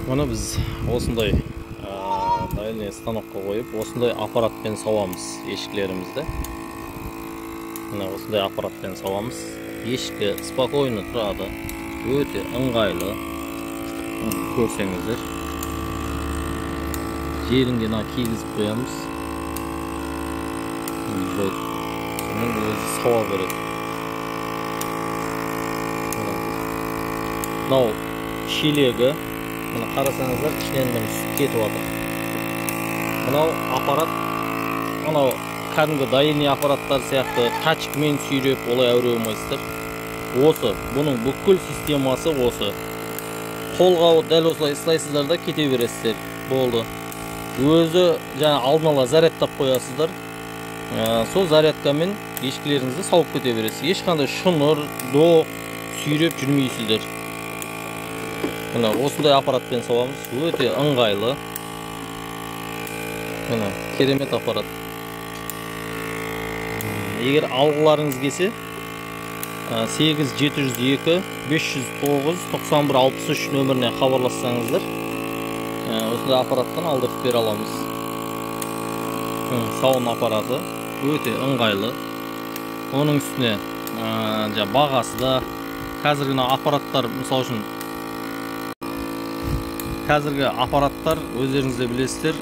Мұны біз осындай доильный станокқа қойып, осындай аппаратпен сауамыз ешкілерімізді. Міне, осындай аппаратпен сауамыз. Ешкі спокойно тұрады, өте ыңғайлы. Көрсеңіздер, желінге мына кигізіп қоямыз. Болды. Сонымен өзі сауа береді. Мынау шелегі, міне қарасаңыздар, ішінен міне сүт кетіп жатыр. Мынау аппарат, мынау кәдімгі доильный аппараттар сияқты тачкамен сүйреп олай әуре болмайсыздар. Осы, бұның бүкіл системасы осы. Қолға дәл осылай ұстайсыздар да кете бересіздер. Болды. Өзі жаңа алдын ала зарядтап қоясыздар. Сол зарядкамен ешкілеріңізді сауып кете бересіз. Ешқандай шұныр, доқ сүйреп жүрмейсіздер. Міне, осындай аппаратпен сауамыз. Өте ыңғайлы. Міне, керемет аппарат. Егер алғыларыңыз келсе, 8 702 509 91 63 нөміріне хабарлассаңыздар, осындай аппараттан алдырып бере аламыз. Сауын аппараты өте ыңғайлы. Оның үстіне бағасы да қазіргі аппараттар, мысал үшін қазіргі аппараттар өздеріңіз де білесіздер,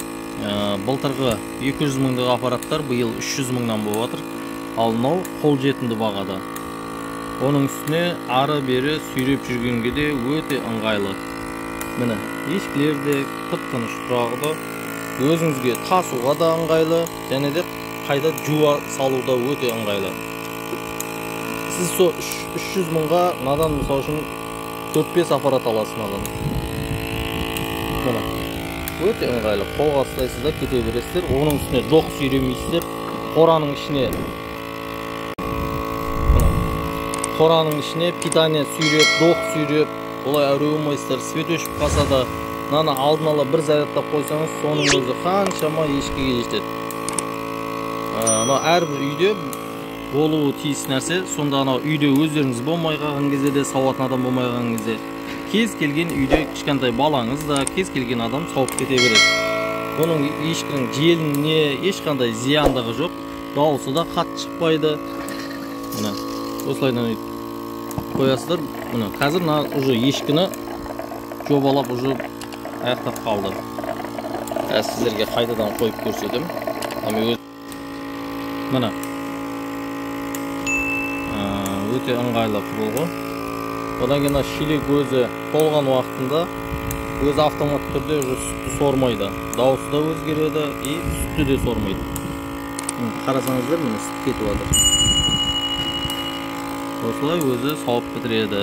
былтырғы 200 мыңдық аппараттар биыл 300 мыңнан болып жатыр. Ал мынау қолжетімді бағада. Оның үстіне ары бері сүйреп жүргенге де өте ыңғайлы. Міне, ешкілер де тып-тыныш тұрады. Өзіңізге тасуға да ыңғайлы, және де қайда жуа салуда өте ыңғайлы. Сіз сол 300 мыңға мынадан мысал үшін 4-5 аппарат аласыз мынадан. Міне, өте ыңғайлы. Қолға ұстайсыз да кете бересіздер. Оның үстіне доқ сүйремейсіздер. Қораның ішіне, қораның ішіне питание сүйреп, доқ сүйреп, олай әуре болмайсыздар. Свет өшіп қалса да, мынаны алдын ала бір зарядтап қойсаңыз, соның өзі қаншама ешкіге жетеді. Мынау әрбір үйде болуы тиіс нәрсе. Сонда анау үйде өздеріңіз болмай қалған кезде де, сауатын адам болмай қалған кезде, кез келген үйде кішкентай балаңыз да, кез келген адам сауып кете береді. Бұның ешкінің желініне ешқандай зияндығы жоқ, дауысы да қатты шықпайды. Міне, осылайдан өйтіп қоясыздар. Міне, қазір мына уже ешкіні жобалап уже аяқтап қалды. Қазір сіздерге қайтадан қойып көрсетемін. Міне, өте ыңғайлы құрылғы. Одан кейін шелек өзі толған уақытында өзі автоматты түрде уже сүтті сормайды. Дауысы да өзгереді и сүтті де сормайды. Қарасаңыздар, міне сүт кетіп жатыр. Осылай өзі сауып бітіреді.